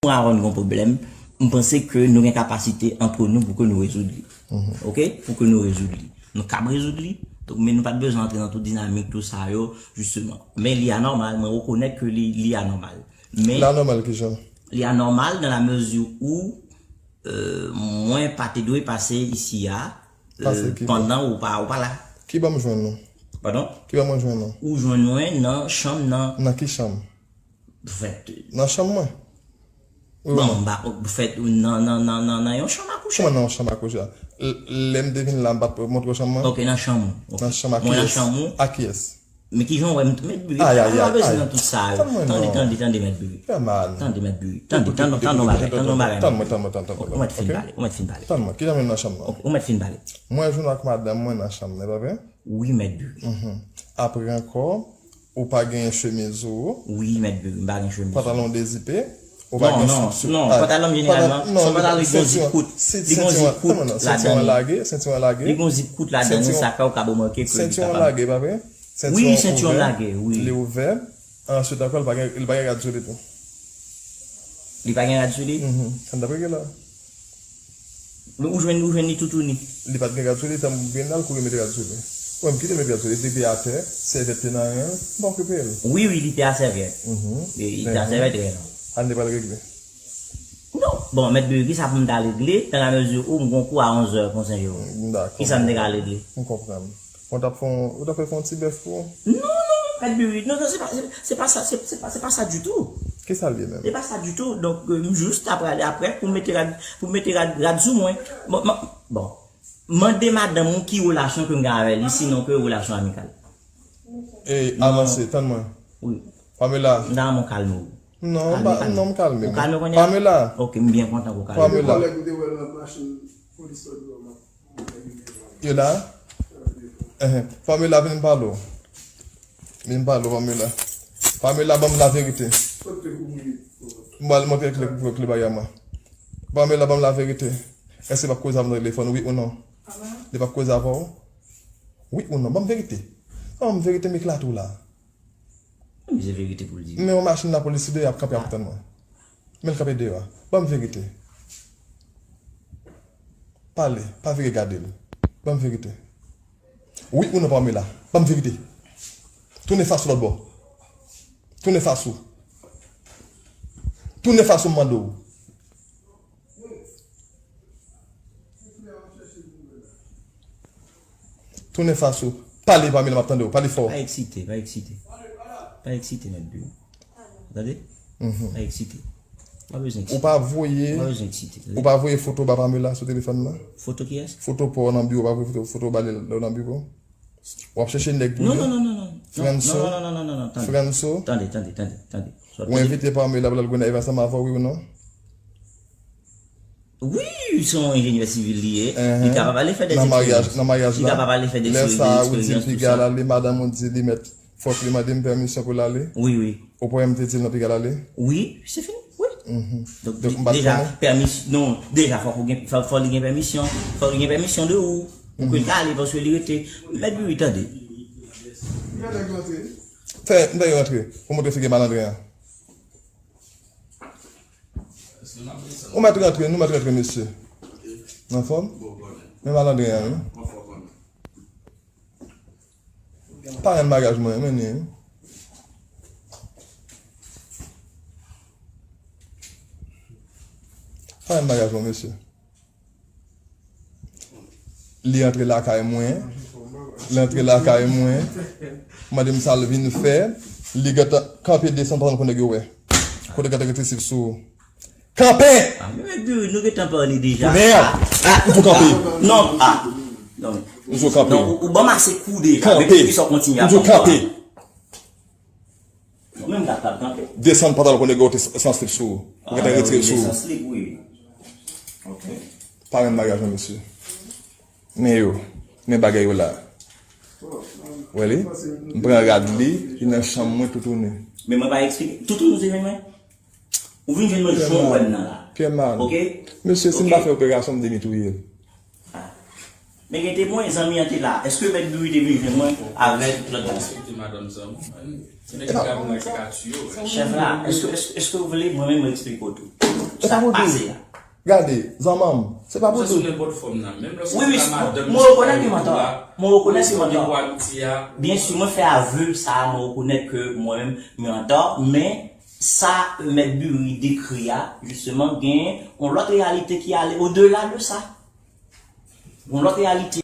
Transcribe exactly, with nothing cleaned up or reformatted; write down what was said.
mwen avè w nou gen yon pwoblèm, m panse ke nou gen kapasite antre nou pou ke nou rezoud li. Oke? Pou ke nou rezoud li. Nou kab rezoud li, donk, men nou pa t bezwen antre nan tout dinamik, tout sa yo, jisteman. Men li anòmal, mwen rekonèt ke li, li anòmal. Men Li anòmal kijan? Li anòmal dans la mesure où, euh, mwen pa te dwe pase isi a, euh, Pase ki pandan ou pa, ou pa la. Ki ban m jwenn ou? Padon? Ki ban mwen jwenn ou? Ou jwenn mwen nan chanm nan. Nan ki chanm? Fèt. Nan chanm mwen? Wi ou Bon, non? m pa, fèt, nan, nan, nan, nan, nan yon chanm a kouche. Kòman nan yon chanm a kouche a? L-, lè m te vin la, m pa t montre w chanm mwen? Ok, nan chanm ou. Ok. Nan chanm a Mwen nan kiyès? chanm ou. A kiyès? Men kijan w wè m, Mèt Biri, Ay, ay, pa ay, bezwen ay. nan tout sa yo. Tann mwen Tande, non. tande, tande, Mèt Biri. Fè mal. Tande, Mèt Biri. Tande, Ekoute, tande, ekoute, tande yon ekoute, bagay, ekoute, tande yon ekoute, bagay, tann Mèt mwen, Biri. tann mwen, tann mwen, tann mwen, Ou, tann ou mwen. mèt fin Kijan m pale, nan chanm ou mèt fin pale. Tann mwen, kijan m nan chanm nan? Ou, ou mèt fin pale. Mwen jwenn ak madanm mwen nan chanm nan, e pa vre? Wi, Mèt Biri. Mhm. Apre ankò, ou pa gen chemiz ou. Wi, Mèt Biri, m pa gen chemiz. Pantalon dezipe, ou pa Non, gen non, strip sou non, Ay, pantalon m jeneralman, pantalon, non, se yon li pa pantalon ki gen yon zip sentiwon, kout. si, Li gen yon sentiwon, zip kout tann mwen non, ladan sentiwon li. lage, sentiwon lage. Li gen yon zip kout ladan li, Sentiwon, sa ka ou ka bò manke ke li sentiwon kapab. lage, pa vre? Wi, Sentiwon sentiwon ouvè. lage, wi. Li ouvè. Answit ankò, li pa gen, li pa gen rad sou li tou. Li pa gen rad sou li? Mhm. Sa n t ap regle la. Men ou jwenn, ou jwenn li toutouni. Li pa t gen rad sou li, tanm byen al kouri mete rad sou li. Ou menm kite l met rad sou li, li te atè, sèvyèt te nan men l, m pa okipe l. Wi, wi, li te a sèvyèt. Mhm. Li, li te a Mhm. sèvyèt, reyèlman. Ann li pral regle. Non, bon, Mèt Biri, kisa pou m ta regle, dans la mesure où m gon kou a onzè konsa yo. Dakò. Kisa m te ka regle? M konprann. Bon, t ap fè yon, ou t ap fè fè yon ti bèf pou ou? Non, non, Mèt Biri, non, non, se pa, se, se pa sa, se, se pa, se pa sa ditou. Kisa l ye menm? Se pa sa ditou. Donk, euh, m jis ta prale apre pou m mete rad, pou m mete rad, rad sou mwen. Bon, ma, bon. Mande madanm ou ki relasyon ke m gen avè li, sinon ke relasyon amikal. E, Non. avanse, tann mwen. Wi. Pamela. M ta renmen w kalme w. Non, Kalme, ba, kalme. non, m kalme. Ou kalme kounye a? Pamela. Ok, m byen kontan ke w kalme. Pamela. Kòlèg ou te wè nan machin polis la, Yo la? Ehe. Pamela, vin m pale w. Vin m pale w, Pamela. Pamela, ban m laverite. M pral montre kle, kle bagay mwen. Pamela, ban m laverite. Èske l p ap koze avè m nan telefòn, wi ou non? Li p ap koze avè w? Wi ou non? Ban m verite. Ban m verite, m eklate w la. Mezye, verite pou l di. Men yon machin lapolis deyò ap kanpe ap tann mwen. Men l kanpe deyò a. Ban m verite. Pale, pa vire gade l. Ban m verite. Wi ou non, Pamela? Ban m verite. Tounen fas ou lòt bò. Tounen fas ou. Tounen fas ou, m mande w. Tounen fas ou. Pale, Pamela, m ap tande w. Pale fò. Pa eksite, pa eksite. Pa eksite, Mèt Biri. Tande? Mhm. Pa eksite. Pa bezwen eksite. Ou pa voye, Pa bezwen eksite, tande? ou pa voye foto ba Pamela sou telefòn nan? Foto kiyès? Foto pa w nan biwo, ou pa voye foto, foto ba li lè w nan biwo? W ap chèche nèg pou Non, li? non, non, non, non. Franso? Non, non, non, non, non, non, tande. Franso? Tande, tande, tande, tande. Ou envite Pamela pou l al Gonayiv ansanm avè w, wi ou non? Wi, se yon enjenyè sivil li ye. Li Ehe. kapab ale fè de Nan maryaj, eksperyans. nan maryaj Li la. kapab ale fè de Lè eksperyans, sa a, ou di l eksperyans, piga tout l sa. ale, madanm ou di li mèt, fòk li mande m pèmisyon pou l ale. Wi, wi. Ou pa menm te di l nan piga l ale? Wi, se fini. Wi. Mhm. Donk, Donk, m pa t deja, konnen. pèmis-, non, deja, fòk ou gen, fò, fò li gen pèmisyon. Fòk li gen pèmisyon de ou. Pou ke l ka ale, paske li rete. Mèt Biri, tande. Fè, m fè yo rantre. Pou montre figi malandren an. Ou mèt rantre, nou mèt rantre, mesye. Anfòm? Men malandren an, wi. Parenn maryaj mwen, men ni. Parenn maryaj mwen, mesye. Li antre lakay mwen. Li antre lakay mwen. Mande m sa l vin fè. Li gentan kanpe desann pantalon pou nèg yo wè. Kote gentan rete sou ou. Kanpe! Ah, men Mèt Biri, nou gentan pale deja. Mèd! Ah, ah, Ou tou kanpe. ah, non, ah, non. Ou tou kanpe. Non, ou, ou ban m ase kou deja. Kanpe. Men poukisa w kontinye ap Ou tou ban m kou kanpe. a? Non, men m t ap kanpe. Desann pantalon pou nèg yo te san slip sou ou. Ou gentan Ah, retire wi, sou ou. desann slip, wi. Ok. Parenn maryaj mwen, mesye. Men yo, men bagay yo la. Wè li? M pran rad li, li nan chanm mwen toutouni. Men mwen pa eksplike. Toutouni se jwenn mwen? Ou vin jwenn mwen jan w wè m nan la. Pyè mal. Ok? Mesye, si m Ok? pa fè operasyon, m demi touye. Ah. Men gen temwen, zanmi an te la. Èske Mèt Biri te vin jwenn mwen avèk lòt bagay? Respecte madanm zanmi. Se nèg ki ka vin mwen ki ka tiye w. Chèf la, èske, èske, èske w vle mwen menm mwen eksplike w tou? Sa k pase a? Gade, zanmanm, se pa pou Sou tout. Nenpòt fòm nan. Menm lè Wi, wi, mwen rekonèt ke m antò. Mwen rekonèt ke m antò. Pou abouti a. Byen si, mwen fè aveu sa, mwen rekonèt ke mwen menm, mwen antò, men sa Mèt Bury dekri a, jisteman, gen yon lòt reyalite ki ale odela de sa. Yon lòt reyalite.